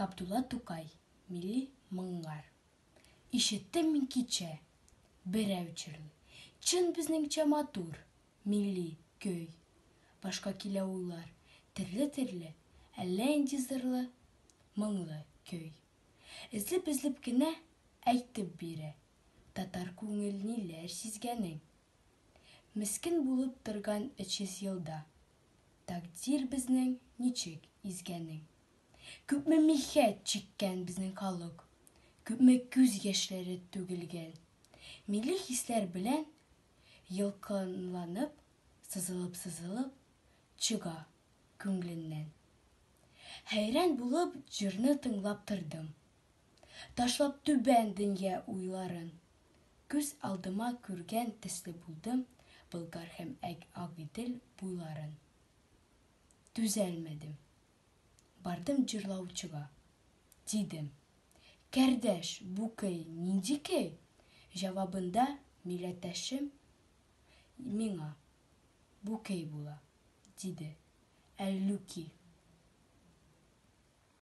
Габдулла Тукай, Милли моңнар. Ишеттем мин кичә, берәү җырлый. Чын безнеңчә матур, милли көй. Башка килә уйлар, төрле-төрле, әллә нинди зырлы, моңлы көй. Эзлеп-эзлеп кенә әйтеп бирә, татар күңел ниләр сизгәнен. Мескен булып торган 300 елда, Тәкъдир безнең ничек изгәнең. Күпме михәт чиккән безнең халык, Күпме күз яшьләре түгелгән. Милли хисләр белән ялкынланып, Сызылып-сызылып чыга күңленнән. Хәйран булып җырны тыңлап тордым. Ташлап түбән дөнья уйларын. Күз алдыма күргән төсле булдым Болгар һәм Агыйдел буйларын. Түзәлмәдем. Бардым җырлаучыга. Дидем, Кәрдәш, бу көй нинди көй? Җавабында милләттәшем миңа, Бу көй була, диде. Әллүки.